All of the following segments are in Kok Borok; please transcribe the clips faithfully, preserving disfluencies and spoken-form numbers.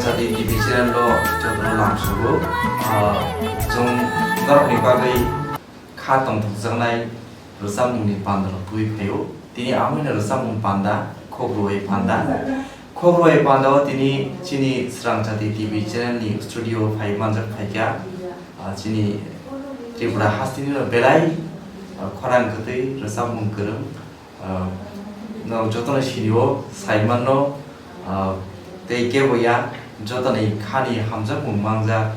Jati T V channel o jotono lamsogo. Ah, chwng norokni bagwi kha tongthokjaknai rwchapmungni panda rok twi phaio. Tini amoni rwchapmung panda, Khok Rwui Panda. Khok Rwui Panda o tini chini Swrang Jati T V channel ni studio o phai manjak phaikha. Ah, chini Tripura hasteni no belai, ah, khorang kwtwi rwchapmung kwrwng. Ah, norok jotono sinio, saimanno, ah, tei kebo ya, jotoni khani hamjakmung mangjak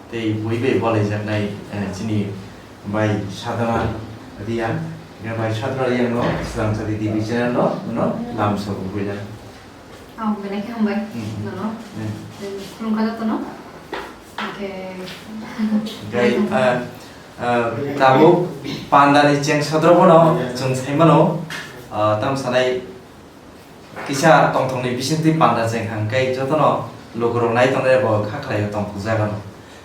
tei bui bai bolaijaknai, eh, chini bai Sadhana Riya, ya bai Sadhana Riya no Swrang Jati T V channel no, no lamsogo buila. Oh, belai khe hambai. Hmm. Nono. Hmm. Khulumkha jotono. Okay. Tei, ah, ah, tabuk pandani cheng sodrobono chwng saimano, ah, tamo sanai kisa tongthokni bisingtwi panda cheng hang khe jotono lukurok nai tongnai bo kha khlaio tongthok jagano.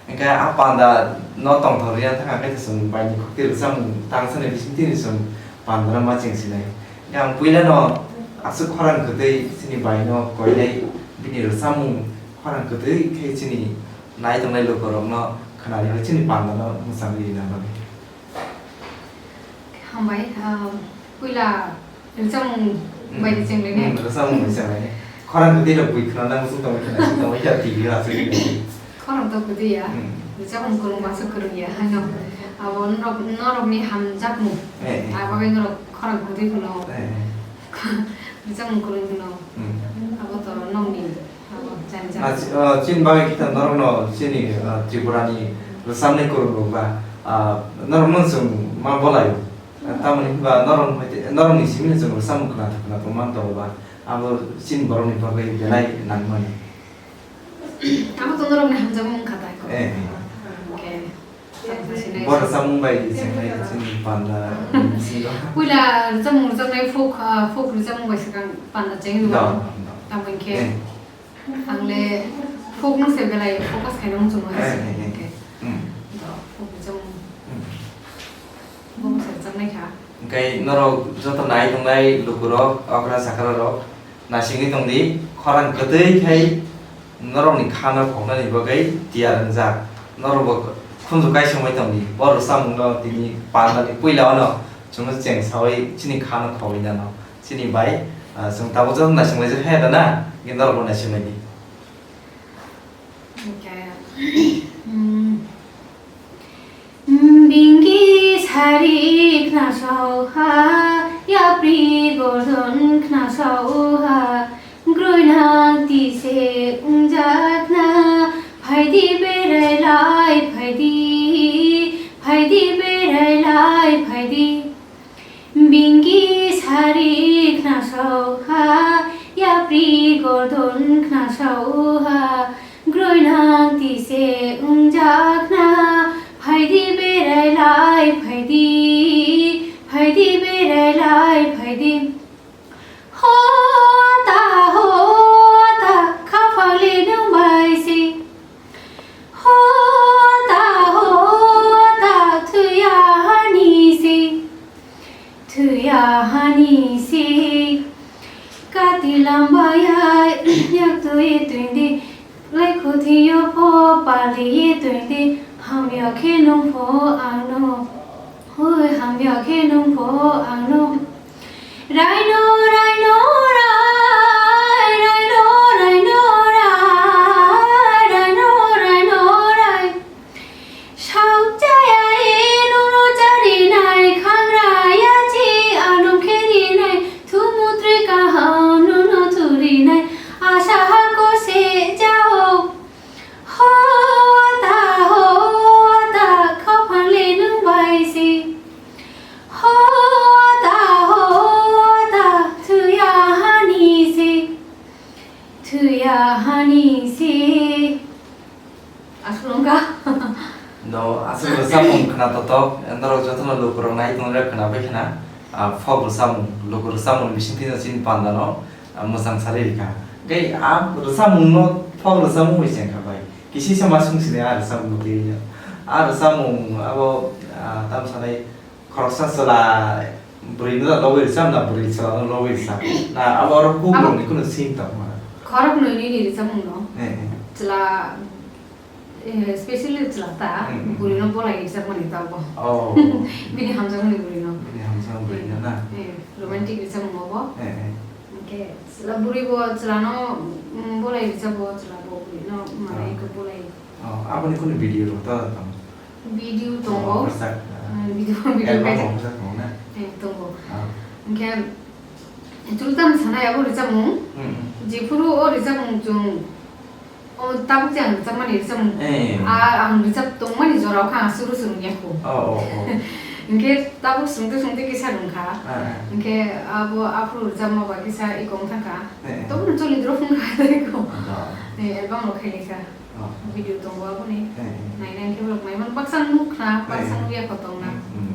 Hingkhe a panda no tongthok rwya thangkha khe chwng baini khukti rwchapmung tangsani bisingtwi chwng panda no ma cheng sinai. Hingkhe ang puila no aswk khorang kwtwi chini bai no koinai bini rwchapmung khorang kwtwi khe chini nai tongnai lukurokno khwnarwi chini pandano mwchangwi rwna bagwi. Hambai, ah, puila rwchapmung bai rwchapmung bai chenglainai. Hmm, rwchapmung bai chenglainai. Khorang kwtwi rok bui khwnana muchung tongwi khwna sing tongwi kha T V o aswk. Khorang to kwtwi ya. Hmm. Rwchapmung kwrwng ba aswk kwrwng ya hano. Abo norok, norokni hamjakmung. Eh, eh. Abo bai norok khorang kwtwi khwno. Eh, eh. Rwchapmung kwrwng khwno. Hmm. Abo to nokni. Ah, chi-, ah, chini bagwi khe norokno chini, ah, Tripurani rwchapnai kwrwng rok ba, ah, norokno chwng ma bolaio. Ah, tamoni hwnba norok hai khe, norokni simi chwng rwchapmung khwna, khwna tongma tongo ba, abo chini borokni bagwi belai nangmani. Abo to norokni hamjakmung wngkha tai kok. Eh, eh. Okay. Bo rwchapmung bai di chengnai chini panda bisingo. Puila rwchapmung rwchapnai folk, ah, folk rwchapmung bai swkang panda chengwi rwmani. Do, do. Tamo hinkhe eh. Ang le folk no se belai focus khaina muchungo hai se. Eh, eh, eh. Hinkhe. Hmm. Do, folk rwchapmung. Hmm. Bo se rwchapnai kha. Hinkhe norok joto nai tongnai lukurok, okra chakra rok, naisingwi tongdi, khorang kwtwi khai norokni khano khoknani bagwi tiyar wngjak. Norokbo khunju kaisa wngwi tongdi. Bo rwchapmungno tini pandani puila ono chwngno cheng saui chini khano khogwi nano. Chini bai, ah, chwng tabuk joto naisinglaijak hai da na, hinkhe norokbo naisinglaidi. Okay. Hmm. Bingi sari khna saoha, yapri gordon khna saoha, groinang tise ungjakna, phaidi berai lai phaidi, phaidi berai lai phaidi. Bingi sari khna saoha, yapri gordon khna saoha, groinang tise ungjakna, phaidi berai lai phaidi, phaidi berai lai phaidi. Hota, hota, khaphang le nwng bai se. Hota, hota, thwiya hani se, thwiya hani se. Kati lamba ya, yak twi twindi, lai khuthi yo pho pali ye twindi, hamya khe nwng pho ang no. Hoi hamya khe nwng pho ang no. Raino, raino, rai, raino, raino, rai, raino, raino, rai. Sauk chaya e nono charinai, khangra ya chi anum kherinai, thumutri kaham nono thurinai, asa hako se jao. Hota, hota, khaphang le nwng bai se. Hota, hota, thwiya hani se. Thwiya hani se. Aswk wngkha. Do, aswk rwchapmung khna totok, norok jotono lukurok nai tongo, khna bai khna. Ah, folk rwchapmung, luku rwchapmung bisingtwi no chini panda no, ah, mwchang salai rikha. Tei a rwchapmung no folk rwchapmung bai chengkha bai. Kisi se ma sung sini a rwchapmung twi no. A rwchapmung abo, ah, tam sanai khoroksa chwla bwrwi no lobwi rwchap na bwrwi chwla no lobwi rwchap. Na abo oro kuk rok ni kunu sin tong ma. Khorok nwi nwi ni rwchapmung no. Eh, eh. Chwla, eh, specially chwla ta, Hmm, hmm, bwrwino hmm. Bolai rijak mani tabuk. Oh. Bini hamjakmani bwrwino. Bini hamjakmani bwrwino na? Eh, romantic rijak mani bo. Eh, eh. Hwnkhe chwla bwrwi bo chwlano, mm, bolai rijak bo, chwla bo bwrwino mane Oh. Eko bolai. Oh, aboni kunu video rok ta tong? Video tongo. Oh, rwchak, ah. Eh, video, video Album kaisa. Rok rwchak tongo na? Eh, tongo. Ah. Hwnkhe, chwla tamo sanai abo rijak mung. Hmm, hmm. Jephuru o rijak mung chwng O tabuk je ang rwchapmani rwchapmung. Eh. A, ang rwchap tongmani jorao kha ang suru suru ya kho. Oh, oh, oh. Hwnkhe tabuk swngtwi swngtwi kisa rwngkha. Ah, ah. Hwnkhe abo aphuru rwchapma ba kisa iko wng thangkha. Eh, eh. Tobwno choli drop wngkha tei ko. Ah. Eh, album rok khailai kha. Oh. Video tongo aboni. Eh, eh. Naina hwnkhe borok naiman baksa nukha, baksa Eh. Nukya kho tongna. Hmm, hmm.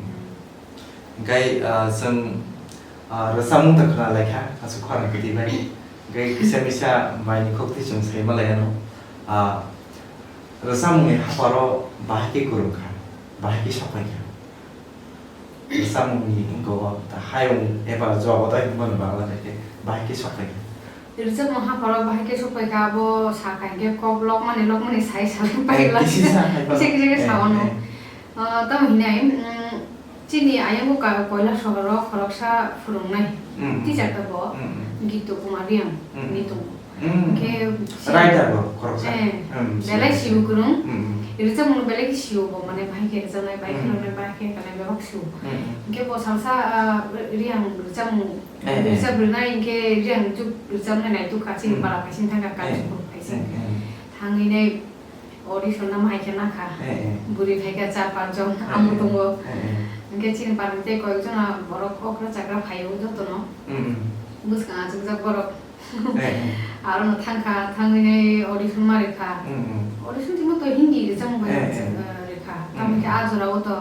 Hwnkhe, ah, chwng, ah, rwchapmung ta khwna lai kha, aswk khorang kwtwi bai. Hwnkhe kisa misa bai ni khok twi chwng sai ma lai ano. Ah, rwchapmung ni haparo bahai khe kwrwng kha, bahai khe sok phai kha. Rwchapmung ni wngkha o, ta hayung eba jawab o dai hwnmani bagwi khe bahai khe sok phai kha. Rwchapmung hapharo bahai khe sok phai kha, abo sa kha hwnkhe kok lokmani lokmani sai sai phai Eh, la. Kisi sa hai Kisa kisa khe Eh, sa ono. Eh. Ah, tamo hinai, mm, chini ayang bo ka-, Koilasohor o khoroksa phwrwngnai Mm, mm. Teacher ta bo, Mm, mm. Gito Kumar Reang Mm, mm. Ni tongo. Mm, mm. Hwnkhe si Writer bo khoroksa. Eh, Mm, belai si sibu kwrwng. Mm, mm. Rwchapmung belai khe sibu bo, mane bahai khe rwchapnai, bahai khe Mm. rwchapnai, bahai khe kanai bebak sibu. Mm, mm. Hwnkhe bo salsa, ah, Reang rwchapmung Eh, eh. Rwchap rwnai hwnkhe Reang juk rwchapnai naituk kha chini Hmm. Para phaising thangkha Eh. Kalisipur phaising. Eh, eh. Thangwi nai audition no hai khe nakha. Eh, eh. Bwrwi phaikha char panch jon, Eh, amo eh. Tongo. Eh, eh. Hwnkhe chini para ni tei koyek jona borok okra chakra phaio jotono. Hmm, hmm. Bwskang achukjak borok. Eh, eh. Aro no thangkha, thangwi nai audition ma rwkha. Hmm, hmm. Audition timo to Hindi rwchapmung bai Eh, eh. rwkha. Hmm. Tamo khe a jora o to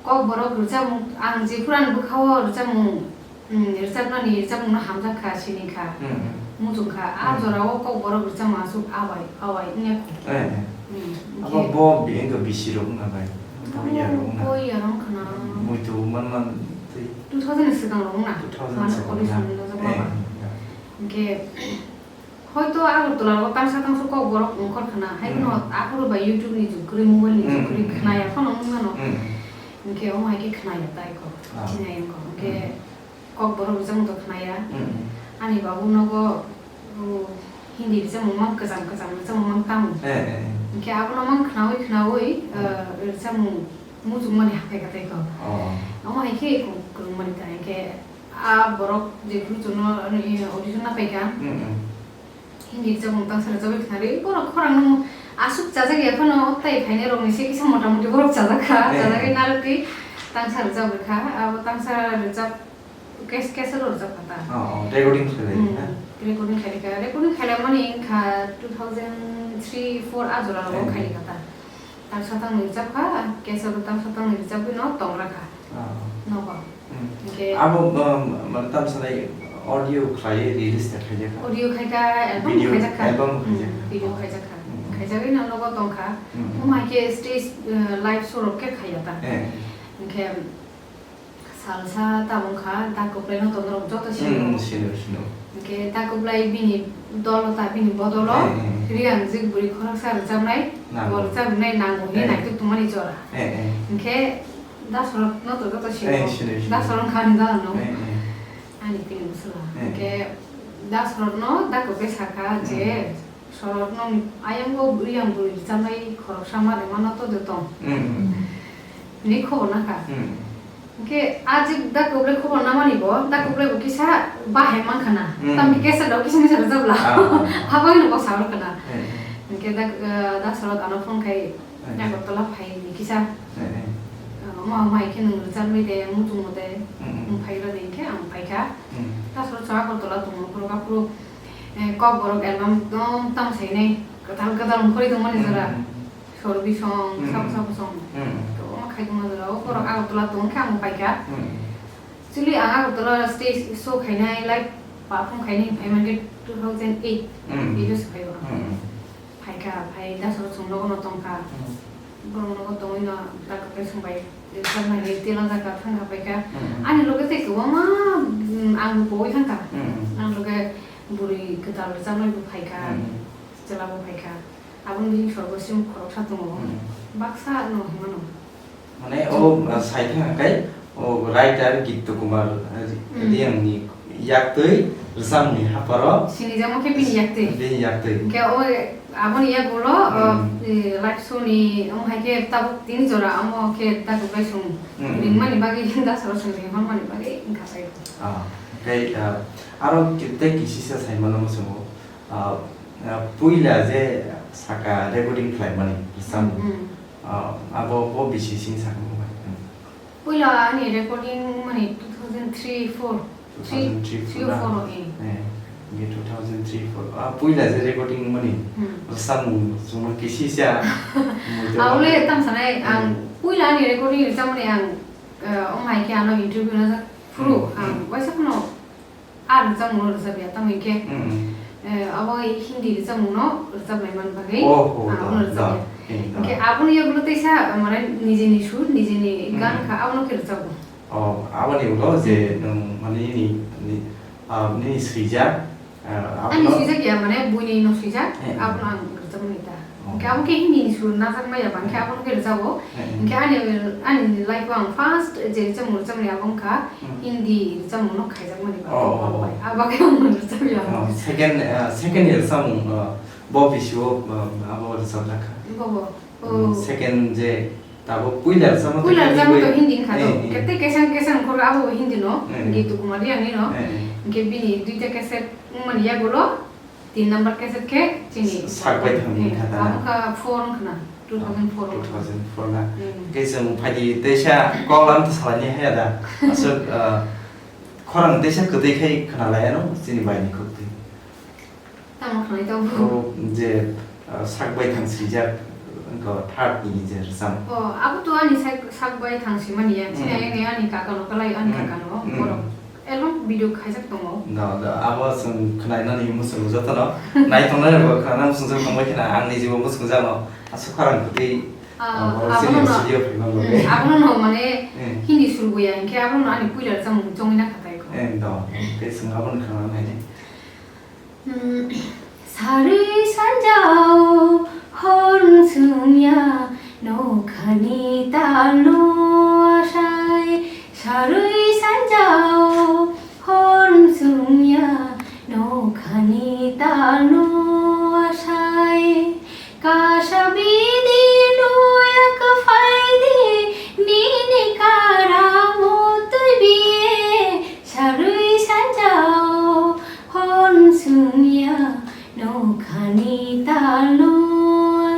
Kokborok rwchapmung, ang jephuru ani bwkha-o rwchapmung, mm, rwchapnani rwchapmungno hamjak kha, sini kha, Mm, mm. muchung kha. A Mm. jora-o Kokborok rwchapmung aswk awai, awai wngya kho. Eh, eh. Mm, Abo hwnkhe bo bi-, wngkha bisi rok wngkha bai. Bo Boya rok wngkha. Boya rok wngkha na. Muitu man man twi. Two thousand ni swkang rok wngna. Two thousand Mane swkang audition wngna. Rwjak Eh, mama. eh. Hwnkhe Hoito Agartala rogo tangsa tangsa Kokborok ongkhor khna, hai phano Mm. aphuru bai YouTube ni jug kwrwi, mobile ni jug kwrwi Mm. khnaya phano wng mano. Mm. Hwnkhe omo hai khe khnaya tai kok, Ah. sinai wng kok. Hwnkhe Mm. Kokborok rwchapmung to khnaya. Mm. Ani babu nogo, o, Hindi rwchapmung mang kwcham kwcham rwchapmung mang tamo. Eh, eh, eh. Hwnkhe abono mang khnaui khnaui, Mm. eh, rwchapmung muchungmani haphai kha tai kok. Oh. Omo hai khe kwrwngmani tai hwnkhe a borok jephuru chwngno, eh, audition na paikha. Mm, mm. Hindi rwchapmung tangsa rwchapwi khnarwi, borok khorang no aswk chajak ya phano, tai phainai rok ni se kisa mota moti borok chajak kha, Eh. chajagwi narwgwi tangsa rwchapwi kha, abo tangsa rwchap, kes-, cassette o rwchap kha ta. Oh, oh, recording khlai Hmm, na? Recording khlai kha, recording khlaimani wngkha two thousand three four a jora rogo Eh. khlai kha ta. Tangsa tangni rwchap kha, cassette o tangsa tangni rwchapwi no tongra kha. Ah. Nogo. Hmm. Hwnkhe Abo, um, mane tamo sanai audio khlaiwi release ta khaijak kha? Audio khai kha, album Video, khaijak kha. Album Hmm, khaijak kha. Video Oh. khaijak kha. Hmm. Khaijagwi no nogo tong kha. Hmm. Omo hai khe stage, uh, live show rok khe khaiya ta. Eh. Hwnkhe salsa tabung kha, Da Kwplai no tongnai rok joto sini Hmm, rok. sino, sino. Hwnkhe Da Kwplai bini dolo ta, bini bodolo Eh, eh. Riang jik bwrwi khoroksa rwchapnai, Nango. bo rwchapnai nango hinwi Eh. naituk tongmani jora. Eh, eh. Hwnkhe Da Sorot no to joto sino. Eh, sino, sino. Da Sorot kha ni dala no. Eh, eh. Ani pini bwswla. Eh. Hwnkhe Da Sorot no Da Kwplai sakha je Hmm. Sorot no ayang bo Riang bwrwi rwchapnai khoroksa ma rwma no to de tong. Hmm, hmm. Ni khobor nakha. Hmm. Hwnkhe a je Da Kwplai khobor namani bo, Da Kwplai bo kisa bahai mankha na. Hmm. Tamni cassette rok kisa misa rwjak la. Ah, ah, ah. Habagwi no bwsa rwkha na. Eh, eh. Hwnkhe Da, eh, Da Sorot ano phone khai Eh. Agartala phai ni kisa. Eh, eh. Eh, ma, mai khe nwng rwchapnai de, muchungmo de, Hmm, hmm. nwng phai rw de hwnkhe ang phai kha. Hmm. Da Sorot chwng Agartala tongo, phuru ka phuru, eh, Kokborok album ekdom tam sainai, kwtal kwtal wngkhorwi tongmani Hmm, jora. hmm. Sorbi song, Hmm. sabo sabo song. Hmm. To, omo khai tongma jora, o borok Agartala tong khe ang pai kha. Hmm. Actually, ang Agartala stage show khainai, live perform khainai, phai mankhe two thousand eight, Hmm. eight o se phai o. Hmm. Phai kha, phai Da Sorot chwng nogo no tong kha. Hmm. Borok nogo tongwi no Da Kwplai song bai, rwchapnai tei no da kha, thang kha, phai kha. Hmm. Ani loge tei kwbangma, hmm, ang bo pogwi thang kha. Hmm. Ang loge bwrwi kwtal rwchapnai bo phai kha. Hmm. Chwla bo phai kha. Aboni bising sorbo simi khoroksa tongo. Hmm. Baksa no hwnmano. Mane o, ah, sai thang khe o writer Gitto Kumar, ah, Hmm. Riyang ni yaktwi rwchapmung ni haparo. Sini jamo khe bini yaktwi. Bini yaktwi. Hwnkhe o aboni yagulo, o, Hmm. eh, live show ni omo hai khe tabuk tin jora omo khe tabuk bai song Hmm. ringmani bagwi dasaro song ringmani bagwi wngkha bai. Ah, hwnkhe, ah, aro ki-, tei kisisa sai mano muchungo. Ah, ah, puila je saka recording khlaimani, sam, Hmm, hmm. Ah, abo bo bisi sini sakha mung bai? Hmm. Puila ani recording mani two thousand three four. Two thousand three, three four na? Four, eh. Eh, nge two thousand three four. Ah, puila je recording mani, Hmm. Samung, chwngno kisisa, Abole tam sanai, ang Hmm. puila ani recording rijak mani ang, eh, omo hai khe ano interview na jak phuru, Hmm, ang hmm. waisa kheno A rwchapmungno rwchapya, tamo hinkhe, Mm, mm. eh, abo Hindi rwchapmungno rwchapnai man bagwi, Oh, oh, ah, da, abono da. Rwchapya. Eh, da. Hinkhe aboni yagulo teisa, mane, nijini sur, nijini Mm. gan kha, abono khe rwchago. Oh, aboni ulo je Mm. nwng, mane, nini, ni, ah, nini swijak, ah, Ani abono swijak ya, mane, buini no swijak, Eh, eh. Abono ang rwchapmani ta. Oh. Hinkhe abo khe Hindi ni sur najak maya ba, hinkhe abono khe rwchago. Eh, eh. Hinkhe ani, ani life o ang first je rwchapmung rwchapmani abo wngkha Hmm. Hindi rwchapmung no khaijakmani ba, Oh, oh, oh. Abo bai. Abo khe ang rwchapya. Oh, second, uh, second ni rwchapmung, uh, bo bisio, uh, abo rwchapjak kha. Bo bo. Hmm, Oh. Second je tabuk puila rwchapma to Puila Hindi rwchapma bai. To Hindi wngkha to. Eh, eh. Kete kesang kesang khoro abo bo Hindi no. Eh, eh. Gitu Kumar Riyang ni no. Eh, eh. Hinkhe bini duita cassette wngmani yagulo Tin number cassette khe chini Sak bai thang ni Eh, kha ta na? Abo kha four wngkha na, two thousand four. Two thousand four na. Hmm. Khe chwng phaidi teisa kok lam ta salai ni haya da. Aswk, ah, khorang teisa kwtwi khai khna lai ano chini bai ni khuk twi. Tamo khnai tong. O je, ah, sak bai thang swijak, wngkha third ni je rwchap. Oh, abo to ani sak, sak bai thang simani ya. Chini Hmm. ayang ni ani kaka no, kalai ani Hmm. kaka no, Hmm. borok. Elong video khaijak tongo. Da, da, abo chwng khwnainani muchungo jotono. Naitongnai rokbo khwnana muchungjak tongbai khna, ang nijibo muchungjak no. Aswk khorang kwtwi, Ah, ah, borok abono chini no, studio phaima bagwi. Hmm, abono no mane Hmm. Hindi surbuya, hinkhe abono ani puila rwchapmung chongwi na khatai kho. Eh, da, tei chwng abono khwnana naidi. Sarwi sanjao hor sumya nokhani talno asai. Sarwi sanjao hor sumya nokhani talno asai. Kasa bidi noyak phaidi nini kara mutwi biye. Sarwi sanjao hor sumya nokhani talno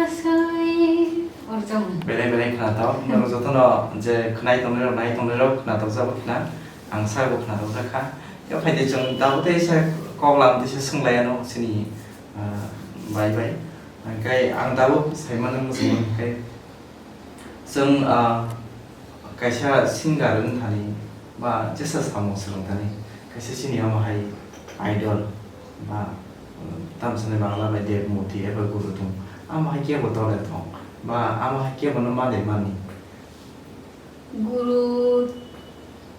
asai. Orjong. Belai belai khnathok. Hmm. Norok jotono je khnai tongnai rok, nai tongnai rok khnathok jabo khna. Ang sabo khnathok jakha. Ya phaidi chwng tabuk tei sa kok lam tei sa swng lai ano chini, ah, bai bai. Hwnkhe ang tabuk saimano muchungo hwnkhe. Chwng, ah, kaisa singer wng thani ba jesa samung swrwng thani, kaisa chini omo hai idol ba, um, tamsani Bangla bai Dev Murti eba guru tong, amo hai kebo tole thong ba amo hai kebo no made mani. Guru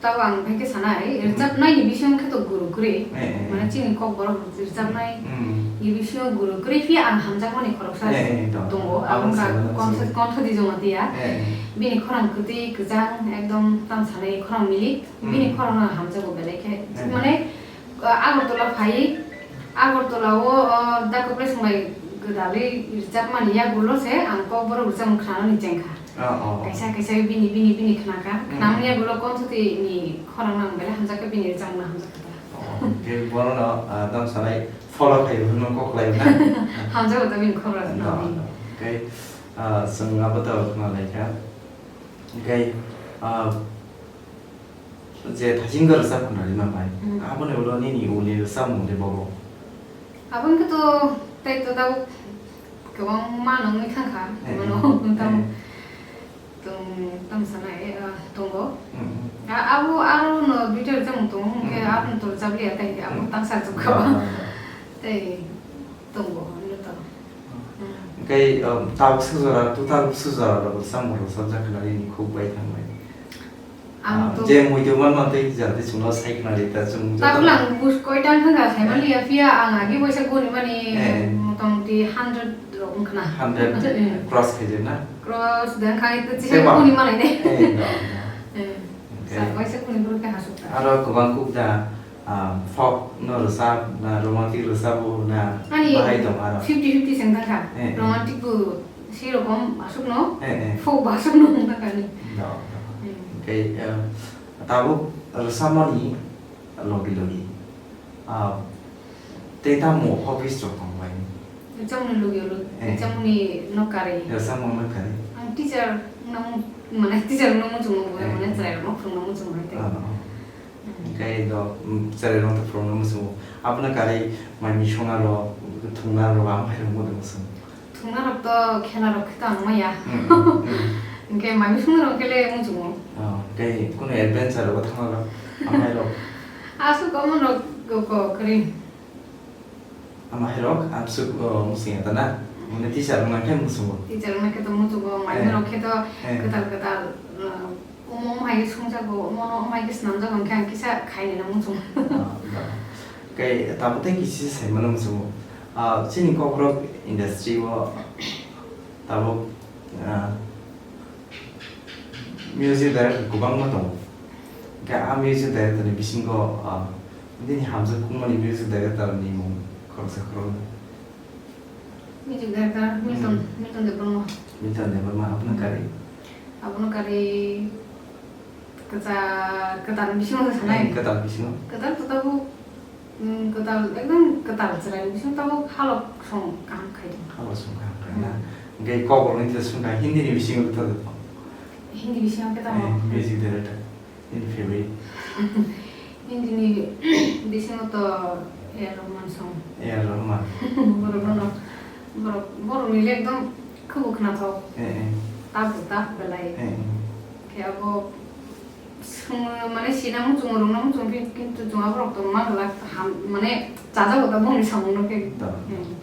Tabo ang hai khe sanai, Hmm. rwchapnaini bisingo khe to guru kwrwi. Eh, eh. Mane chini kokborok rwchapnai Hmm. ni bisingo guru kwrwi, phiya ang hamjakmani khoroksa Eh, eh, to. tongo. Abo Ang wngkha saimano kontho, chwng. Kontho Di Jamatia. Eh, eh. Bini khorang kwtwi kwchang, ekdom tam sanai khorang milik. Hmm. Bini khorang no ang hamjago belai khe. Eh, eh. Mane, uh, Agartala phai, Agartala o, uh, Dakoprasong bai gwdalwi rwchapmani yagulo se ang kokborok rwchapmung khnanani chengkha. Oh, oh. Kaisa kaisa bini, bini, bini khnakha. Hmm. Khnamani yagulo Kontho Di ni khorang no ang belai hamjakha, bini rwchapmung no hamjakha ta. Oh, khe bono no, ah, tam sanai follow khai hwnwi kok lai na. Hamjakha ta bini khorang no. No, no. Khe, ah, chwng abo to khna lai kha. Khe, ah, je thaching gor rwchap khna rima bai. Hmm. Aboni ulo nini uni rwchapmung de bobo. Abo wngkha to tei to tabuk kwbangma nangwi thangkha, Eh, mano, eh, tamo, eh. Tong, tamo sanai, eh, tongo. Mm, mm. A-, abo aro no duita rwchapmung tongo, hwnkhe Mm, mm. Abono to rwchap liya tei, abo Mm. tangsa rwchapkha. No, no, no. Tei tongo, hwnwi to. Mm. Mm. Hwnkhe, um, tabuk sujora, total sujora rok rwchapmung rwchapjak khna nini khuk bai thangbai. Ang Ah, to je muitu man man tei jati chwngno sai khna di ta chwng joto. Tabuk ang bus koita wngkha kha saimali Eh. ya, phiya ang agi waisa goni mani Eh. Motamoti hundred rok Wngkhna. Hundred Eh. cross khaijak na? Cross deng khai to Seba. chihai kuni malai ne. Eh, da, da. Eh. Okay. Sa kaisa kuni bro ke hasuk ta. Aro kwbang kuk da, ah, folk no rwsap na romantic rwsap bo na Ani bahai tong aro. fifty fifty seng thangkha. Eh, eh. Romantic bo si rokom asuk no. Eh, eh. Folk bo asuk no wng thangkha ni. Da, da. Eh. Okay, eh, tabuk rwsapmani logi logi. Ah, tei tamo hobbies rok tong bai? Rwchapmung logi logi, Eh. rwchapmung ni nok kari. Rwchapmung nok kari. Ang teacher wngna mung, mane teacher wngna muchungo bo, Eh. mane chwrai rok no phwrwngna muchungo hai tei. Ah, ah. Hmm. Hingke do, mm, chwrai rok no phwrwngna muchungo. Abono kari mai misung aro, thwngna aro, ang hai rok muchungo. Thwngna rok to khela rok khe to ang maya. Hmm, hmm, hmm. Hingke mai misung rok khe le muchungo. Oh, tei kunu adventure rok thangma rok, amai rok. Aswk omo rok ko, ko, kring. Amai rok, amswk, oh, musing eta na? Mane teacher rok nang khe muchungo. Teacher rok nang khe to muchungo, mai Eh. rok khe to Eh. kwtal kwtal, uh, omo, omo hai khe sungjago, omo no, omo hai khe swnamjago, hingke ang kisa khainai no muchungo. Ah, da. Kei tabuk tei kisi sai mano muchungo. Ah, chini Kokborok industry o tabuk, ah, music director kwbangma tongo. Hingke ah music director ni bisingo, ah, bini hamjak kukmani music director ni mung khoroksa khoroknwi. Music director Milton, Hmm. Milton Debbarma. Milton Debbarma, abono kari? Abono kari kwchar, kwtal bisingo sanai. Hmm, kwtal bisingo. Kwtal to tabuk, mm, kwtal, ekdom kwtal chwrai bisingo tabuk halok song kaham khai di. Halok song kaham khai na. Hmm. Hingke Kokborok ni song kaham, Hindi ni bisingo kwtal de. Hindi bisingo kwtal Eh, mo. music director. Nini favorite? Nini bisingo to A R Rahman song. A R Rahman. Borok no, borok, borok ni le ekdom khubu khnathok. Eh, eh. Tabu, tabu belai. Eh, eh. Khe abo song mane sina muchung rung na muchung phi, kintu chwng aborok to ma glak ham, mane chajago ta bongni samung no khe. Da. Hmm.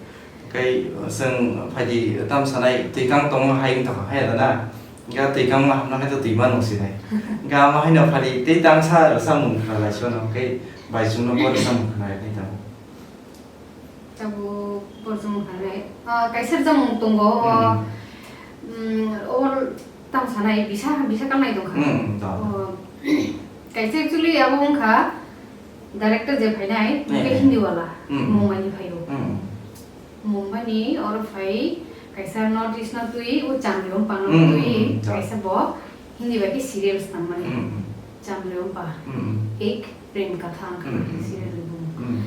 Kai, uh, chwng phaidi tam sanai twikang tongo hai wngtokha hai da na. Ga twikang ma hamna khe to twima nung sinai. Ga ma haino phaidi tei tang sa rwsa mung khna lai sono kai bai chwngno bo rwsa mung khna lai tamo. Tabo bo rwsa mung khna lai. Ah, kaisa rwsa mung tongo. Hmm. Mm, or tam sanai bisa, bisa kalnai tongkha. Hmm, da. Oh, kaisa actually abo wngkha director je phainai, Hmm. Hindi wala, Hmm. Mumbai ni phaio. Hmm. Mumbai ni oro phai kaisa North East no twi, o Chamleon pano Hmm, twi, hmm, hmm. Kaisa bo Hindi bai khe serial snam mani. Hmm, hmm. Chamleon pa. Hmm, hmm. Ek Prem Katha ang kha Hmm, hmm, serial hmm. Ni bumo. Hmm.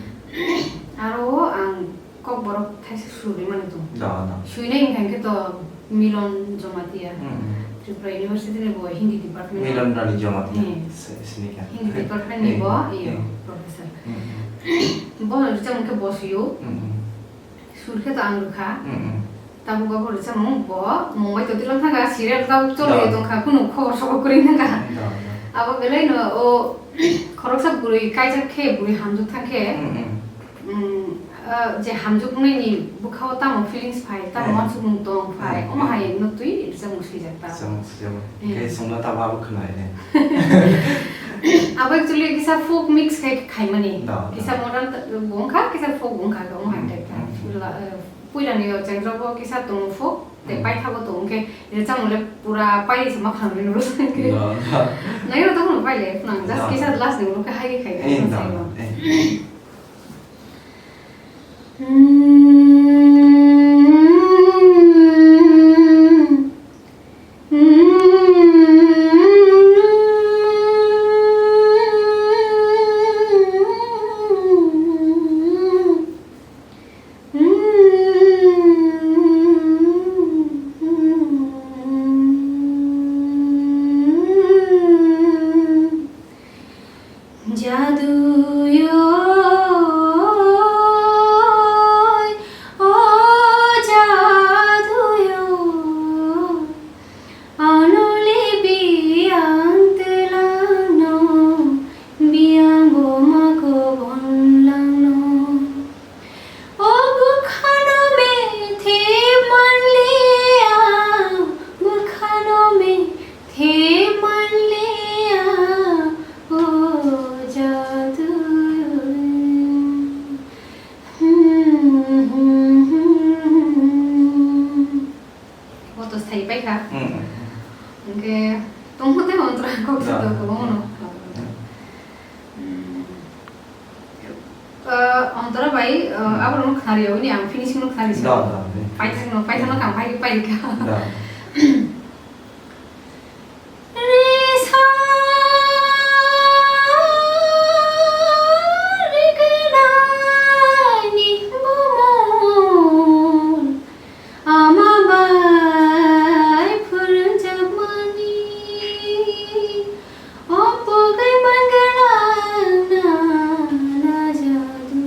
Aro ang Kokborok thaisa suri mani tong. Da, da. Suinai wngkha khe to Milon Jamatia. Hmm, hmm. Tripura University ni bo Hindi department. Milon Rani Jamatia. Hmm. Se-, sinikha. Hindi department ni bo, Hmm, iyo, hmm. Professor. Hmm, hmm. Bo rwchapmung khe bo suio. Hmm, hmm. Sur khe to ang rwkha. Mm, mm. Tabuk abo rwchapmung bo Mumbai to twlang thangkha, serial tabuk choli Da. Tongkha, kunu khobor sobor kwrwi thangkha. Da, da. Abo belai no o khoroksa bwrwi kaijak khe, bwrwi hamjwk thang khe, Mm, mm. Mm, ah, je hamjwknai ni bwkha o tamo feelings phai, tamo Eh. Wansukmung tong phai, Eh, omo eh. Hai no twi rwchapmung swijak ta. Rwchapmung swijak. Eh. Khe songno tabuk abo khwnai ne. Abo actually kisa folk mix khai khaimani. Da, da. Kisa modern ta-, bo wngkha, kisa folk bo wngkha, omo hai Mm, type ta. Mm, mm. La, eh, puila ni o chengrok bo kisa tongo folk, tei Mm. paithago tongo khe, rwchapmung le pura pairi se ma khamri nuru sangke. Da, da. Nai ro tamo paile, phunang just Da, kisa da. Last ni ulo khe hai khai Eh, da, sai da. Mo. Eh. Jaduyoi, o jaduyoi, anole biyang twlangno, biyang boma kobonlangno. O bwkhano methe manliya, bwkhano methe manliya, o jadu. Ang tora bai, uh, hmm, abo rokno khnari yawi ni ang finishing no khnari sa. Da, da, da. Paithak no, paithak no kang pai, pai ka. Da. Risa rignani bumung. Ama bai phwrwngjakmani, o pogwi mangwlangna najadu.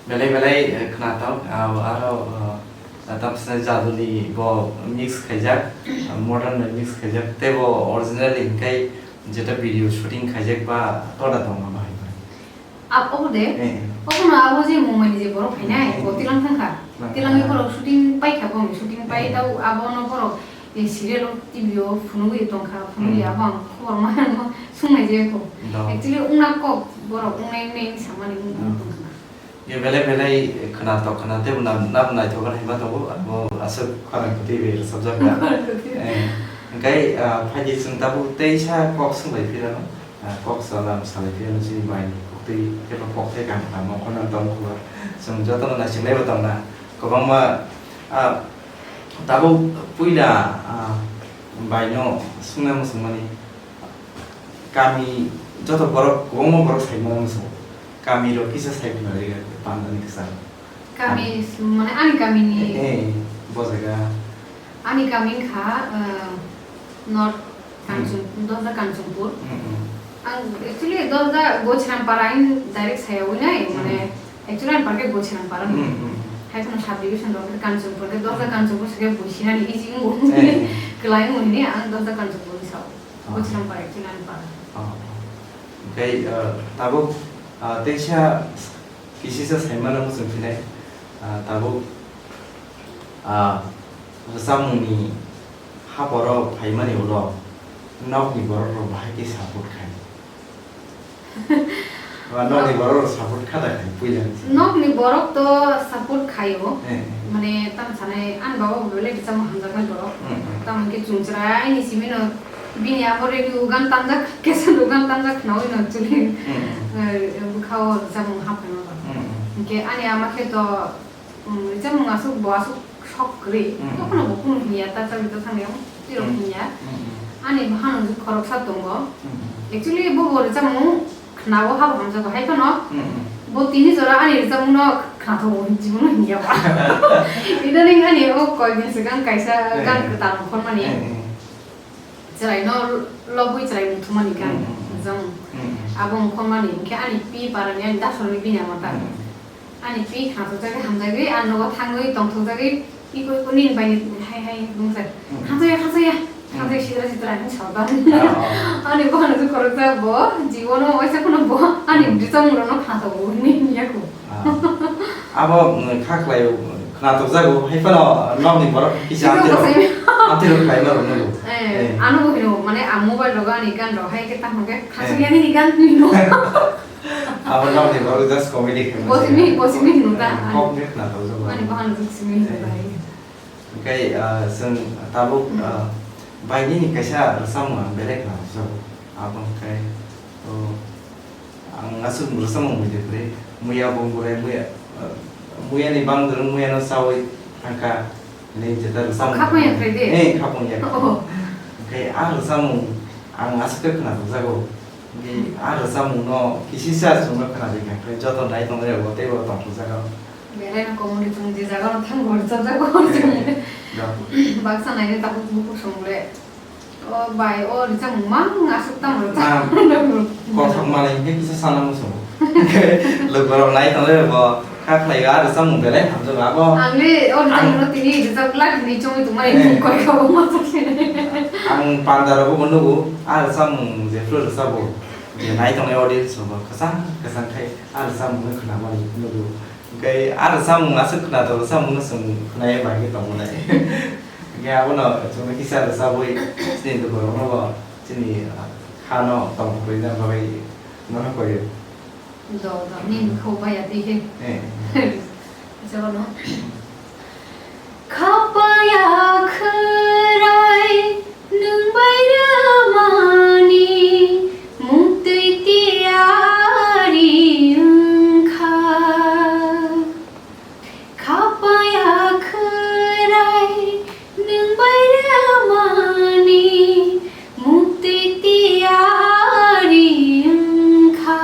Belai belai, eh, khwnathok, ah, aro, ah, tamsa jaduni bo mix khaijak, ah, modern bai mix khaijak, tei bo original hinkhe jeta video shooting khaijak ba tola tongma bahai bai. Ab-, obo de? Eh. Obo no abo je Mumbai ni je borok phainai, eh, bo tilang thangkha. Tilang thangkha. Tilangwi borok shooting paikha, bo shooting pai, eh, tau abono borok, eh, serial o T V o phunugwi tongkha, phunugwi, hmm, abo ang khobor ma, ma sungnai je kho. Da. Actually, wngna kok borok wngnai, wngnai samani wng, wng, hmm, tongkha. Ye belai belai khwnathok khwna tei bo nam, nam naithok hwnwi ma tongo, abo aswk khorang kwtwi bai rwchapjak kha. Khorang kwtwi. Eh, hwnkhe, ah, phaidi chwng tabuk teisa kok swng bai phirano. Ah, kok sana salai phiya no chini bai ni koktwi kebo kok thai kaham kaham no khorang tong kho ba. Chwng joto no naising lai bo tong na. Kwbangma, ah, tabuk puila, ah, bai no swngna muchung mani kami joto borok kwbangma borok sai mano muchung. Kami rok kisa sai phina rega panda ni kisa. Kami, mane ani kami ni. Eh, eh, bo jaga. Ani kami wngkha, eh, North Kanchong-, hmm, Dosda Kanchongpur. Hmm, hmm. Ang actually Dosda Gochirampara in direct saya winai, hmm, mane actually ang parke Gochirampara ni. Hmm, hmm. Hai kono subdivision rok Kanchongpur ke Dosda, hmm, Kanchongpur sake buisinani easy wngbo. Eh. Kwlai wngbo hini ang Dosda Kanchongpur ni sao. Ah. Gochirampara actually ani para. Ah. Oke, eh, tabuk, ah, teisa Kisisa saimano muchung phinai, ah, tabuk, ah, rwchapmungni haporo phaimani ulo nokni borok rok bahai khe support khai. Ba nokni borok rok support kha da khai puila ni. Nokni borok to support khaio. Eh. Mane tamo sanai ani baba bo belai rwchapmung hamjaknai borok. Hmm, hmm. Tamo khe chwng chwrai ni simi no bini abo radio gan tanjak, cassette o gan tanjak khnaui no chwli. Hmm. Eh, bwkha o rwchapmung haphaima ba. Hmm. Hwnkhe ani ama khe to, um, rwchapmung aswk bo aswk sok kwrwi. Hmm. Tokhono bo kunu hinya, ta chagwi ta thangwi twi rok, hmm, hinya. Hmm. Ani bahan khoroksa tongo. Hmm. Actually bo bo rwchapmung khnawo habo hamjago hai phano. Hmm. Bo tini jora ani rwchapmung no khnathogo hinwi jibono hinya ba. Idaning ani o koi din swkang kaisa, eh, gan kwtal khormani. Eh, eh. Chwraino lobwi chwrai muthumani khe ang, hmm, hmm, hmm, rwchapmung. Hmm, hmm. Abo wngkha mani, hwnkhe ani pi parani ani dasorni bini ama ta. Hmm. Ani pi khathokjagwi hamjagwi, ang nogo thangwi tongthokjagwi, iko iko nini bai hai hai bwngsa. Hmm. Khathokya, khathokya, hmm, khathokya sitra sitra hinwi sao ta. Ah, oh. Ani buphano se khoroksa bo, jibono waisa kheno bo, ani, hmm, rwchapmungrokno khathogo hinwi hwnwi ya kho. Ah. Abo, mm, kha khlaio, khwnathokjago, hai phano nokni borok kisa. Kisa amtwi rok, kosoi. Amtwi rok khlaima rok nugo. Eh, eh. Ano bo hino, mane, ang mobile rogo ani gan rok hai khe tamo khe, eh, khasok yani ni gan hino. Abo nokni borok just comedy khe. Bosimi, bosimi hino ta, eh, ani. Kok ni khwnathokjago. Ani bahano jok simi hino ta, eh, hai. Hwnkhe, ah, chwng tabuk, hmm, ah, bai nini kaisa rwchapmung ang belai khwnathokjago. Abo hwnkhe, oh, Ang aswk rwchapmung muitu kwrwi. Muya bo burai muya, eh, muya ni bang dorong muya no chawi thangkha. Ni jeta rwchapmung. Khapang ya khlai de? Eh, khapang ya. Oh. Hwnkhe a rwchapmung ang aswk khe khwnathokjago. Hwnkhe a rwchapmung no kisisa chwngno khwnarikha. Hwnkhe joto nai tongnai rok bo teibo tongthokjago. Belai no comedy chwng je jaga no thang bo rwchapjago. Eh, da. Baksa nai de tabuk bukhuk song le. O bai, o rwchapmung mang aswk tamo rwchap. Ah, kothok manwi hwnkhe kisa sana muchungo. Lukurok nai tongnai bo kha khlai o, a rwchapmung belai hamjak abo. Ang le o rwchapmung no tini rwchap glak hinwi chongwi tongmani, eh, koi kha bo ma sakhe. Ang panda rogo bo nugo, a rwchapmung jephru rwchabo, je nai tongnai audience rok bo kwchang kwchang khai a rwchapmung no khwnamani nugo. Hwnkhe a rwchapmung aswk khwnathok rwchapmung no chwng khwnaya bai khe tongmani. Hwnkhe abono chwngno kisa rwchabwi chini lukurokno bo chini, ah, khano tongthokna bagwi Nono koi. Do, do, nini kho baya di he. Eh. Jabo no. Khapaya khwrai nwng bai rwmani muktwi tiyari wngkha. Khapaya khwrai nwng bai rwmani muktwi tiyari wngkha.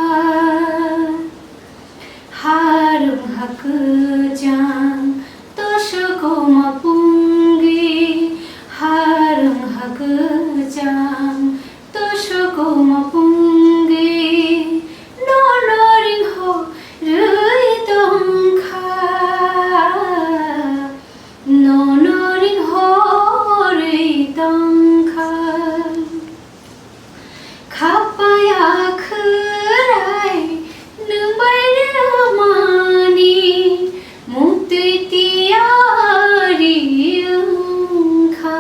Harwng ha kwchang tosogo ma pungwi, harwng ha kwchang tosogo ma pungwi, nono ringho rwi tongkha, nono ringho rwi tongkha. Khapaya khwrai nwng bai rwmani muktwi tiyari wngkha.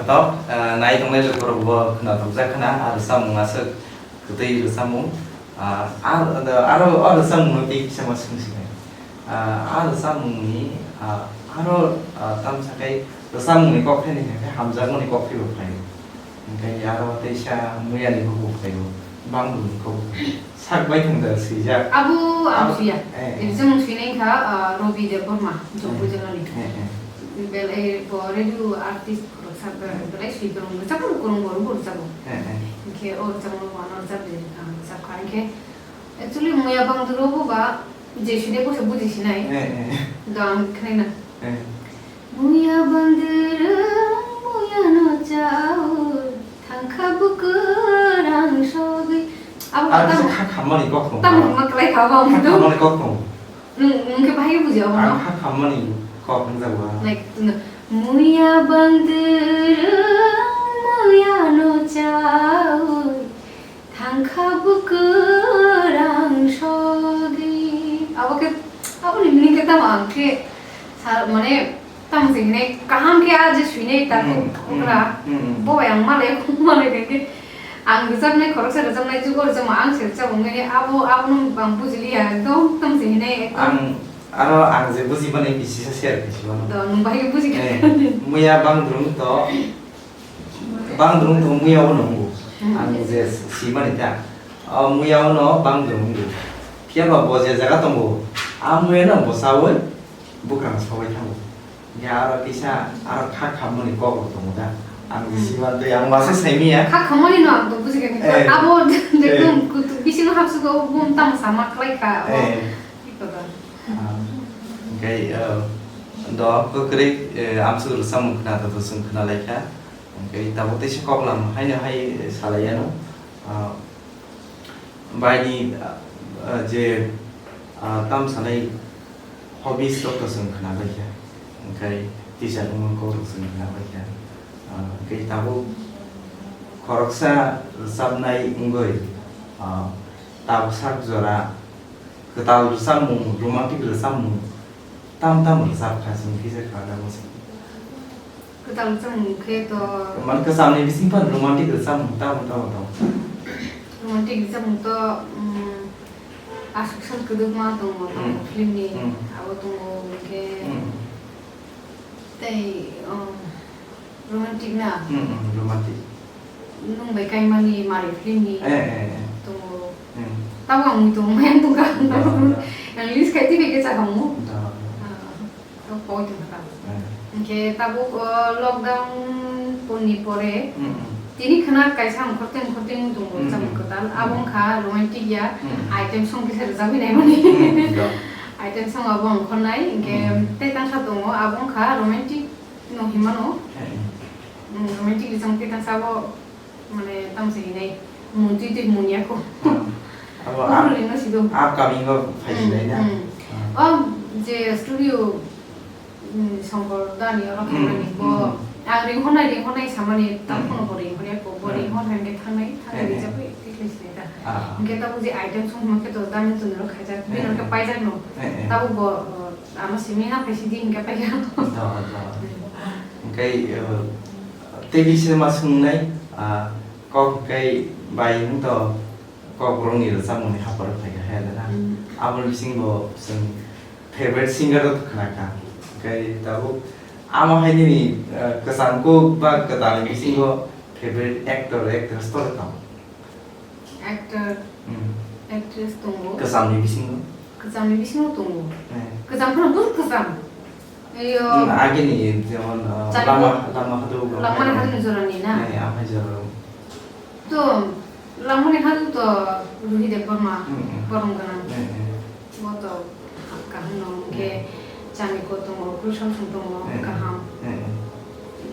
Tok, ah, nai tongnai logi borok bo khwnathokjak khna, aro samung aswk kwtwi rwchapmung. Ah, ar-, aro o rwchapmungno tei kisa ma swng sinai. Ah, a rwchapmungni, ah, aro, ah, tamsa khe rwchapmungni kok phaini hwnkhe hamjakmani kok phaibo phaio. Hwnkhe aro teisa muyani kok bo phaio, bangdukni kok bo phaio. Sak bai thwng da swijak. Abo ang suya. Eh, eh. Rwchapmung swinai wngkha, ah, Robi Debbarma, Jompu eh, jilani. Eh, eh. Belai bo radio artist rwchap, belai swi kwrwng, rwchapmung kwrwng bo, bo rwchapo. Eh, eh. Hwnkhe o rwchapmung bo ano rwchap de, ang rwchapkha. Hwnkhe actually muya bangduro bo ba, je side bo se buji sinai. Eh, eh. Do ang khnai na. Eh. Muya bandwrwng, muya no chaui, thangkha bukurang sogwi. Abo ah, tamo kisa kha khammani kok thung. Tamo ma klai kha ba. Kha khammani kok thung. Nwng, nwng khe bahai buji obo no? Ang kha khammani kok wngjago. Like, no, muya bangdwrwng, muya no chawi, thangkha bukurang sogwi. Abo khe, aboni meaning khe tamo ang khe sa, mane, tamo se hinai kaham khe a je swinai ta khe, hmm, hmm, okra. Hmm, hmm. Bo bai ang malai, malai khe. Ang rwchapnai khoroksa rwchapnai jugo rwchapma ang se rwchap wngmani abo, abono ang bujiliya, ekdom tamo se hinai ekdom. Ang, aro ang je bujimani bisi sa share khe si mano. Do, nwng bahai buji khe. Eh, muya bangdrwng to, bangdrwng to muya o nungo. Hmm. Ang je si mani ta, o muya o no bangdrwng nungo. Phiya ba bo je jaga tongo, a muya no bo sawi bukrang sawi thango. Ya, aro kisa, aro kha khammani kok rok tongo da. Ang, hmm, bisi mantwi, ang masa saimiya. Kha khammani no ang to buji kha. Eh. Abo, eh, ekdom kutu, bisingo hapsugo bum tamo sama khlai kha, abo. Eh. Iko da. Ah, hwnkhe, eh, do, kwkrwi, eh, amsuk rwchapmung khna to, to chwng khna lai kha. Hwnkhe tabuk teisa kok lam haino hai, eh, salai yano. Ah, Baini, ah, ah, je, ah, tam sanai hobbies rok to chwng khna bai kha, hwnkhe teacher wngma kok rok chwng khna bai kha, ah, hwnkhe tabuk khoroksa rwchapnai wngwi, ah, tabuk sak jora kwtal rwchapmung, romantic rwchapmung tam tam rwchap kha chwng kisa khna bai kha. Kwtal rwchapmung khe to. Man kwchamni bising phan romantic rwchapmung tamo tamo tong? Romantic rwchapmung to, um, Aswk Sal Kwdwkma tongo, tongo, hmm, film ni. Hmm. Abo tongo, hwnkhe, hmm, tei, um, romantic na? Hmm, hmm, romantic. Nwng bai Kaimani Mari film ni, eh, eh, eh, tongo. Hmm. Tamo ang muitu maya tongkha. Da, da. Ang list khai tini khe chakhamu. Da, da. Ah. Tok poi tongkha tabuk. Hmm. Hwnkhe tabuk, o, lockdown ponni pore, hmm, hmm, tini khwna kaisa ongkhortwi ongkhortwi wng tongo, hmm, rwchapmung kwtal. Hmm. Abo wngkha romantic ya, hmm, item song kisa rwchapwi naimani. Hmm, da. Item song abo ongkhornai, hwnkhe, hmm, tei tangsa tongo, abo wngkha romantic no hinmano. Hmm. Hmm, romantic rwchapmung tei tangsa abo Mane, tamo se hinai, mung twi twi mung ya kho. Hmm. Abo abo up-, rwino sido. Upcoming o phai, hmm, sinai na? Hmm. Hmm. O je studio, hmm, Songkor dani oro, hmm, khaimani bo, hmm, ang ringhornai, ringhornai samani, hmm, tamo bo ringhorya kho, bo, hmm, ringhor hwnkhe thangnai, thangnai, eh, eh, rijak bai, tikhlai sinai ta. Ah. Hwnkhe tamo je item song hwnkhe to dani tuni ro khaijak, eh, bini oro khe, eh, paijak no. Eh, eh. Tamo bo, o, Ano simi na phaisi di hingke paikha. Do, do. Hingke, eh, tei bisingo ma swngnai, ah, kok hingke bai wng to kok borokni rwchapmungni haparo phaikha he da na. Mm. Aboni bisingo chwng favorite singer rok khna kha. Hingke tabuk amo hai nini, eh, kwcham kuk ba kwtalni bisingo favorite actor, actress tor tong? Actor, hmm, actress tongo. Kwchamni bisingo? Kwchamni bisingo tongo. Eh. Kwcham phano bwswk kwcham. Eyo. Hmm, agini jemon, uh, Chari Lama, bo-, Lama Hadu, Lama Hadu ni jorani na? Eh, amai jora. To, Lama ni Hadu to Ruhi Debbarma, hmm, hmm, borong gwnang. Eh, eh. Bo to kaham no, hwnkhe, hmm, Chari ko tongo, Kul Samsung tongo, eh, eh, kaham. Eh, eh.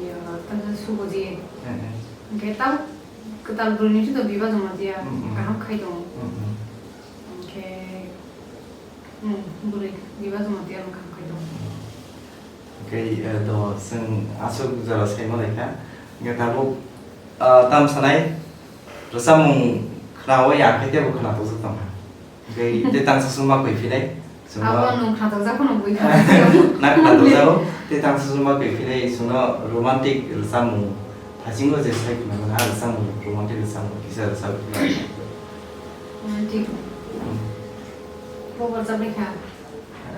Iya, tamo Subodhi. Eh, eh. Hwnkhe tamo Kwtal bwrwini thwi to Biba Jamatia, mm, mm, kaham khai tongo. Mm, mm. Hwnkhe, mm, bwrwi Biba Jamatia no kaham khai tongo. Hwnkhe, eh, do chwng aswk jora sai manlai kha. Hwnkhe tabuk, ah, tamo sanai rwchapmung khnaui ya khe teibo khna tokjak tong kha. Hwnkhe tei tangsa songma koi phinai, songma abo nwng khnatokjak phano bui kha. Na khnatokjago, tei tangsa songma koi phinai, songno romantic rwchapmung, thaisingo je sai khna mano, a rwchapmung, romantic rwchapmung, kisa rwchap phinai. Romantic. Hmm. Bo rwchapnai kha.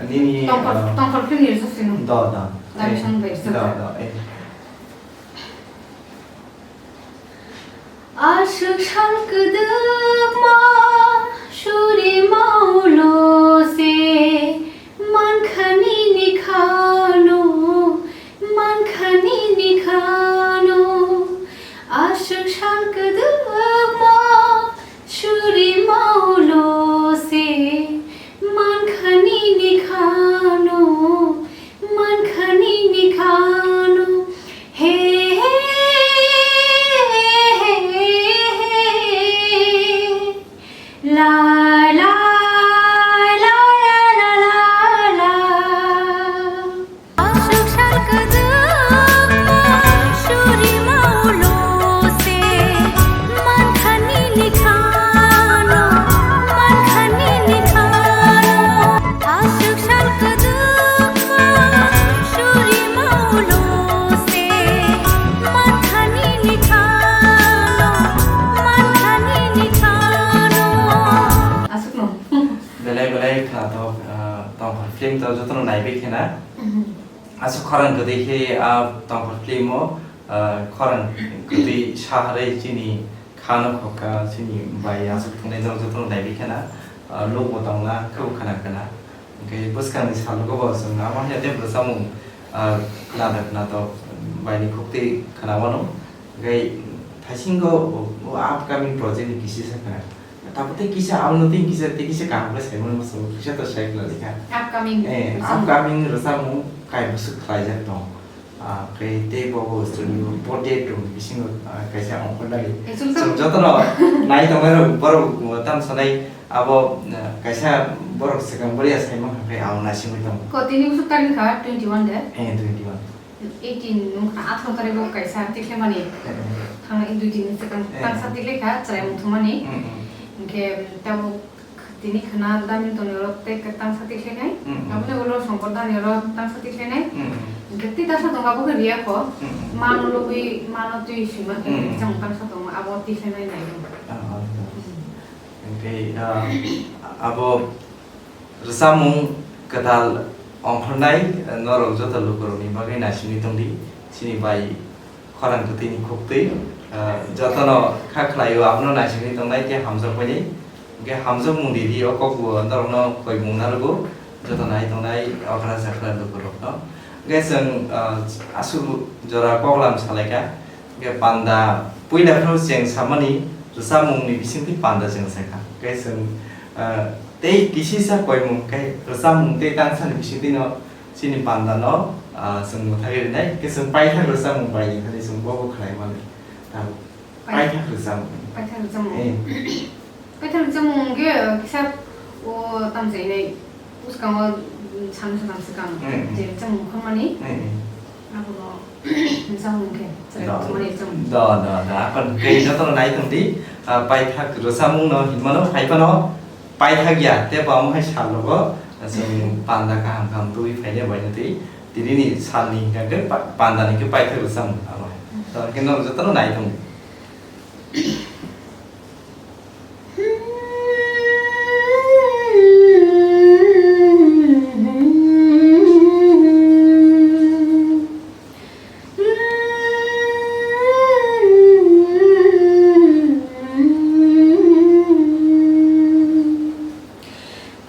Nini, tongkhor, ah, tongkhor film ni rwchap sino. Do, do. Dami eh, song bai rwchap do, kha. Do, eh. Aswk sal kwdwkma suri maulo se, mankha nini khano, mankha nini khano. Aswk sal kwdwkma suri maulo se, mankha nini khano, mankha nini khano, he, he, he, he, he. Belai belai khwnathok, ah, Tongphar film to jotono naibai khena. Mhm. Aswk khorang kwtwi khe a Tongphar film o, ah, khorang kwtwi saharwi chini khano khokha, chini bai aswk thwngnai norok jotono naibai khena. Ah, nukbo tongna, khebo khwna khwna. Hwnkhe bwskangni salogo bo chwng amo hai tei bwsamung, ah, khwnathok khwnathok baini khuktwi khwnawano. Hwnkhe thaisingo o, o upcoming project ni kisi sa khwna. Tabuk tei kisa abono tei kisa, tei kisa kaham khe saimano muchungo, kisa to sai khlai kha. Upcoming Eh, rwchapmung. Upcoming rwchapmung kai bwswk khlaijak tong. Ah, khe tei bo bo studio portrait room bisingo, ah, kaisa ongkhornai. Eh, chwng Chwng tamo. Jotono nai tongnai rok borok tam sanai abo, ah, kaisa borok swkang bwrwi ya saimang khe ang naisingwi tongo. Ko tini bwswk tarik kha twenty one de? Eh, twenty one. Eighteen nung kha, atharo tarikh o kaisa tikhlaimani. Eh, eh. Thang dui tin ni swkang Eh, eh. Tangsa tikhlai kha, chwraimung thumani. Mm, mm. Hwnkhe tabuk tini khwna damni tongni oro tei tangsa tikhlainai. Mm, mm. Aboni ulo songkor dani oro tangsa tikhlainai. Mm, mm. Hwnkhe tei tangsa tongo, abo khe riya kho. Mm, mm. Mano lobwi, mano twi sima khe Mm, mm. Chwng tangsa tongo, abo tikhlainai nai. Ah, ah, ah. Mm. Hwnkhe, ah, abo Rwchapmung kwtal ongkhornai norok joto lukurokni bagwi naisingwi tongdi, chini bai khorang kwtwini khuktwi, ah, jotono kha khlaio abono naisingwi tongnai tei hamjakbainai. Hwnkhe hamjakmung ridi o kokbo norokno koimung narwgo joto nai tongnai okra chakra lukurokno. Hwnkhe chwng, ah, aswk jora koklam salaikha. Hwnkhe panda puila phano cheng samani rwchapmungni bisingtwi panda cheng sakha. Hwnkhe chwng, ah, tei kisisa koimung khe rwchapmung tei tangsani bisingtwino chini pandano, ah, chwng mwthagwi rwnai. Hwnkhe chwng paithak rwchapmung baini thani chwng bobo khlai mani. Tabuk Pai- paithak rwchapmung. Paithak rwchapmung. Eh. Paithak rwchapmung hwnkhe, uh, kisa o tamchainai bwskango, mm, sano sakang swkang Mm, mm. Je rwchapmung khormani. Mm, mm. Abono rwchapmung khe chwrai Do, thumani rwchapmung. Do, do, do. Akon khe jotono nai tongdi, ah, paithak rwchapmungno hinmano, hai phano paithak ya, tei bo omo hai sal rogo, ah, chwng Mm. panda kaham kaham twi phainai bai twi. Tinini salni hwnkhe pa-, pandani khe paithak rwchapmung abo hai. Mm. To, hwnkhe norok jotono nai tongdi.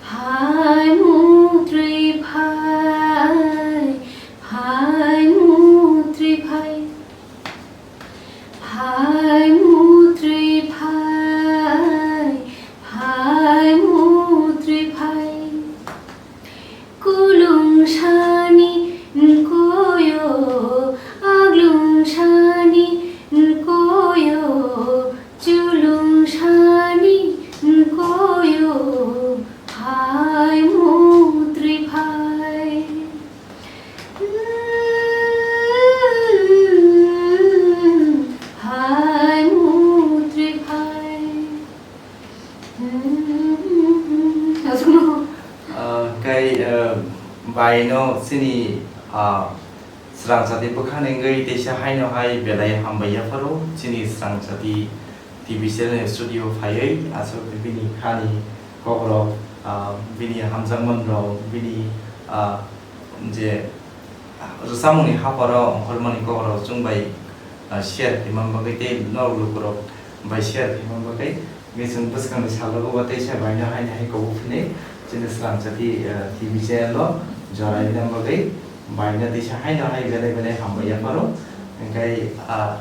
Phai mutrwi phai, phai mutrwi phai. Phai mutrwi phai, phai mutrwi phai. Kulung sani nkoyo, aglung sani nkoyo, chulung sani nkoyo, phai mutrwi phai. Hai mutrwi phai. Aswkno. Ah, kai, ah, baino chini, ah, srangchati bwkhani wngwi teisa haino hai belai hambai yapharo chini srangchati T V channel studio phaiwi aswk bini khani kokrok, ah, bini hamjakmanrok, bini, ah, je rwchapmungni haparo ongkhormani kokrok chwng bai, ah, share khaima bagwi tei norok lukurok bai share khaima bagwi. Hwnkhe chwng bwskangni salogo bo teisa baino haino hai kobok phini chini srangchati, ah, T V channel o jora rina bagwi baino teisa haino hai belai belai hambai yapharo. Hwnkhe, ah,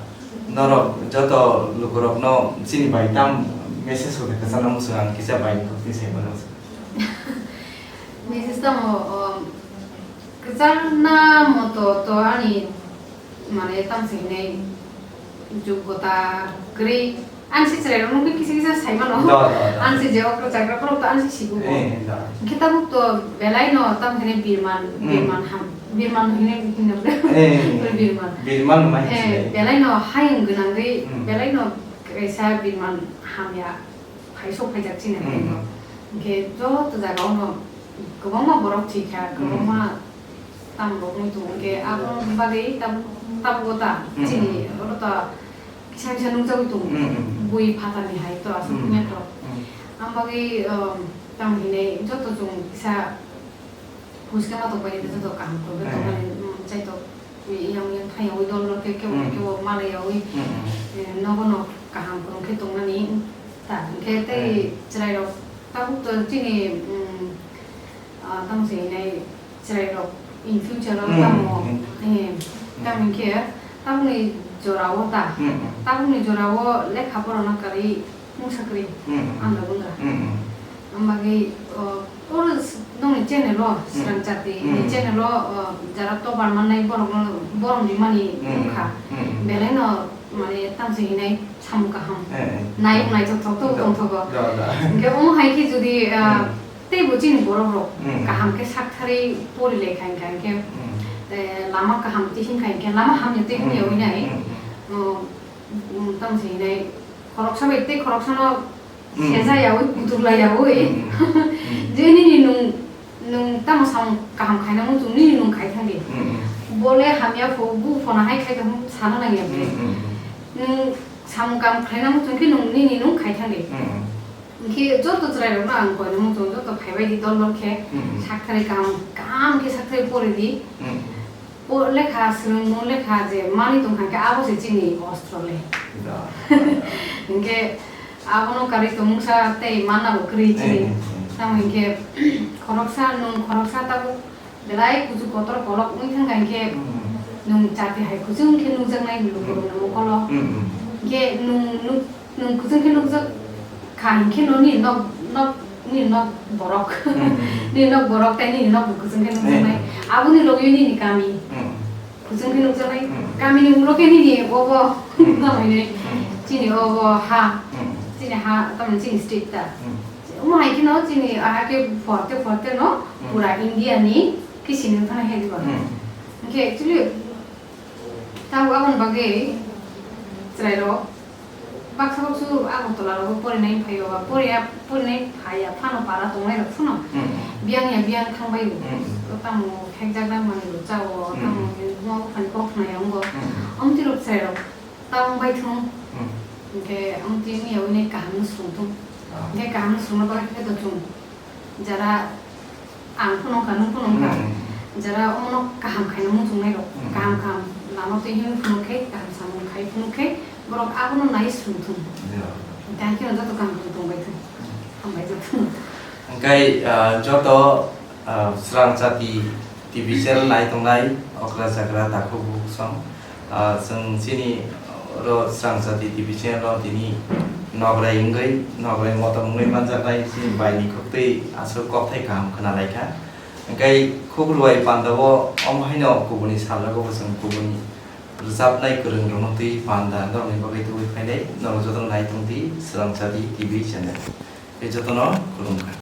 Norok joto lukurokno chini bai tam message hoda kwchangna muchung ang kisa bai ni kokni sai mano. Message tamo, o, kwchangna moto to ani mane tam sinai jugota kwrwi ang se chwrai rok nungkhe kisa kisa sai mano. Do, do, do. Ang se je okra chagra borok to ang se sibu. Eh, do. Hwnkhe tabuk to belai no tam sinai birman, Mm. birman ham. Birman hwnwi hwnwi Eh, birman. Birman mai Eh, sinai. Belai no hayung gwnangwi, Mm. belai no kaisa birman hamya phai sok phaijak chini Mm. Hwnkhe joto jaga ono kwbangma borok thwikha, Mm. kwbangma tam rok wng tongo. Hwnkhe abo bagwi tam, tabuk ta Mm. chini oro ta kisa kisa nukjagwi tongo. Mm, mm, mm. Bui phatarni hai to aswk Mm. metro. Mm. Ang bagwi, um, Tamo hinwi joto chwng kisa huske ma tongbai joto kaham khulbe tongmani, mm, chaitok yang yang thang yawi dol dol khe kebo kebo malai yawi, eh, nogo no kaham kwrwng khe tongmani ta hinkhe tei chwrairok tabuk to chini, mm, ah, tamo se hinai chwrairok in future o tamo, eh, tamo hinkhe tabukni jorao ta, tabukni jorao lekha porana karwi mungsa kwrwi andra gundra. Ang bagwi, o, oro s-, nokni channel o, Srang Chati ni channel o, o, jara tobar mannai borok no borom rimani wngkha. Belai no mane tamo se hinai samung kaham. Nai wng naithok thok thok tongthogo. Hinkhe omo hai khe jodi, ah, teibo chini borok rok kaham khe saktharwi pori lai kha hinkhe, eh, lama kaham tei hinkha hinkhe lama hamya tei hamya wngnai. O, mm, tamo se hinai khoroksa bai tei khoroksa no sejaya wi, kutuk laya wi. Je nini nung, nung tamo samung kaham khaina muchung nini nung khai thangdi. Bole hamya pho, bu phona hai khai thang sana nangya bole. Nung samung kaham khaina muchung khe nung nini nung khai thangdi. Hinkhe joto chwrairokno ang koina muchung joto phaibai di dol dol khe saktharwi kaham, kaham khe saktharwi pori di. O lekha swrwngmung lekha je manwi tongkha khe abo se chini ostro le. Hinkhe abono karwi tongmungsa tei manna bo kwrwi chini. Tamo hinkhe khoroksa nwng khoroksa tabuk belai kuchuk kotor kolok wng thangkha hinkhe nwng chati hai kuchung khe nukjaknai lukurokni mokolo. Hinkhe nwng nuk Nwng kwchwng khe nukjak kha hinkhe no nini nok, nok, nini nok borok. Nini nok borok tei nini nok bo kwchwng khe nukjaknai. Aboni logio nini kami kwchwng khe nukjaknai. Kamini ulo khe nini obo tamo hinwi chini obo ha, chini ha, tamoni chini state ta. Omo hai kheno chini aha khe forte forte no pura India ni khe sini wngthana hai diba. Hinkhe actually tamo aboni bagwi chwrairok baksa baksa Agartala rogo porinai phaio ba poriya, porinai phaiya phano para tongnairok phano biyang ya biyang thangbaio. Tamo khekjak nang manwi rok chao, tamo buma buphani kok khnaya wngo. Omtwi rok chwrairok tamo bai thung. Hinkhe omtwi wngya wngwi kaham no swrwng thung. Hinkhe kaham no swrwngna bagwi khe to chwng jara ang phano wngkha, nwng phano wngkha. Jara omono kaham khaina muchungnai rok, kaham kaham lama twi himwi phunuk khe, kaham samung khai phunuk khe, borok abono nai swrwng thung. Tei khe joto kaham kaham tongbai thung. Hambai joto. Hwnkhe, ah, joto, ah, Srang Chati T V channel nai tongnai okra chakra takhuk bukhuk song. Ah, chwng chini oro Srang Chati T V channel o tini nograi wngwi, nograi motom wngwi manjaknai chini baini koktwi aswk kokthai kaham khna lai kha. Hwnkhe khuk rwai panda o omo haino kubuni salrogo bo chwng kubuni rwchapnai kwrwng rokno twi panda norokni bagwi tubui phainai norok jotono nai tong di Srang Chati T V channel. Tei jotono khulum kha.